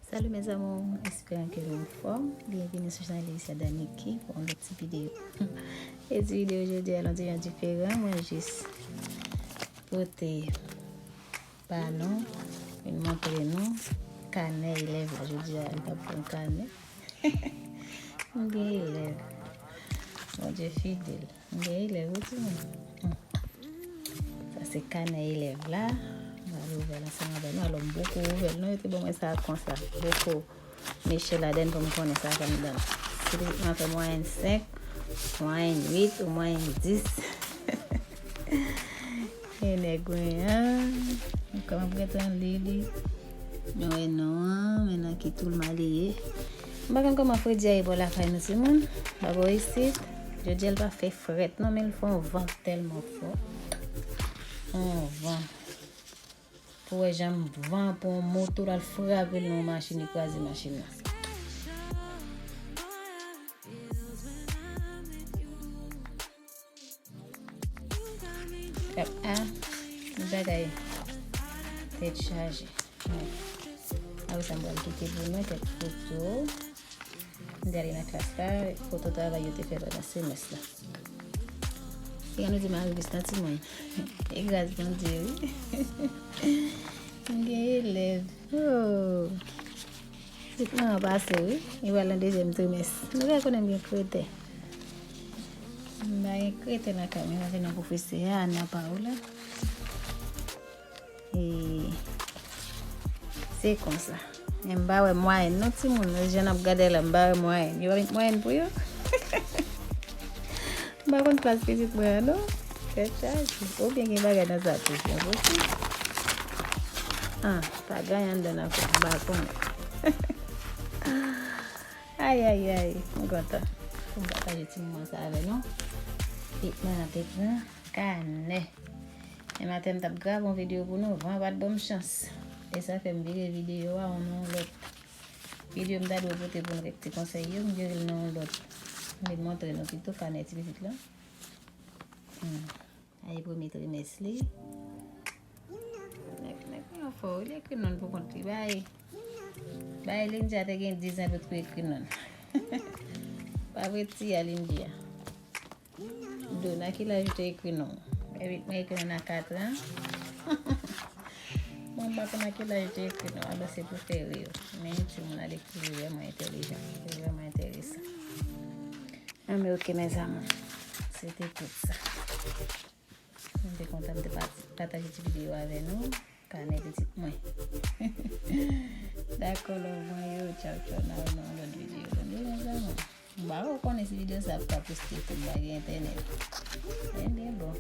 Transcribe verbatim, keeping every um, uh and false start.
Salut mes amours, espérons que vous êtes en forme. Bienvenue sur Chanel Alicia Daniki pour un autre petit vidéo. E ti videyo jodi a, l on ti jan diferan, mwen jis pote ba nou, vin montre nou kanè elèv la. Jodi a, li t ap fè yon kanè. M gen elèv. Bondye fidèl. M gen elèv, wi, timoun. Hmm. Sa se kanè elèv la. M pral ouvè l ansanm avè nou. Alò, m poko ouvè l, non, yo te ban mwen sa konsa. Poko meche ladan l pou m konnen sa k anndan l. Si li mwen fè mwayèn senk, mwayèn uit ou mwayèn dis. E nèg mwen an, m kòman prete yon li li. Nou wè non an, men nan ki twoul mal li ye. M pa konn kòman fredi a ye bò lakay nou timoun. Bò isit, jodi a l pa fè frèt non, men l fè yon van tèlman fò. Yon van. Pou wè jan van pou yon moto l al frape l nan yon machin, li kraze machin nan. Gad a, yon bagay tèt chaje. Apre sa, m pral kite pou nou kèk foto. M te ale nan klas la, foto travay yo te fè pandan semès la. Piga nou di m arivis nan timoun. E gras Bondye, wi. M gen elèv. Oh. Pitit mwen an pase, wi. Li pral nan dezyèm trimès. Nou ka konnen m gen kretè. M pa gen kretè lakay mwen, se nan pwofesè a, Ana Paola. E se konsa. Men m pa wè mwayèn non, timoun. Jan n ap gade la, m pa wè mwayèn. Yo pa met mwayèn pou yo? M pa konn klas pitit mwen an, non. Tèt chaje. Oubyen gen bagay nan sa tou, se posib. Ah, pa gen anyen anndan ankò, m pa konnen. Ay, ay, ay, m kontan pou m pataje ti moman sa avè nou. Pitit mwen an te pran kanè. Men maten m t ap grave yon videyo pou nou, van pa t ban m chans. E sa fè m vire videyo a nan yon lòt videyo. M ta dwe pote pou nou kèk ti konsèy yo, m vire l nan yon lòt. M vin montre nou pito kanè ti pitit la. Hmm. Ay premye trimès li. Nèg, nèg mwen an fò, li ekri non l pou kont li. Bay, bay Lindia te gen diz an, potko ekri non l. Pa vre, ti a Lindia. Dona, ki laj ou te ekri non? Epi mwen ekri non a kat an. Mwen pa konn a ki laj ou te ekri non. Alò se pou fè ri yo. Men timoun al ekri vrèman entèlijan. Se vrèman enteresan. Anben, oke, mes amours. Se te tout sa. Mwen te kontan m te pati-, pataje ti videyo avè nou. Kanè pitit mwen. Dakò, love mwen yo. Tchaw, tchaw. N a wè nan yon lòt videyo. Bondye, mes amours. M pa wè ou konnen si videyo sa ap ka poste pou bagay entènèt. Ebyen, bon.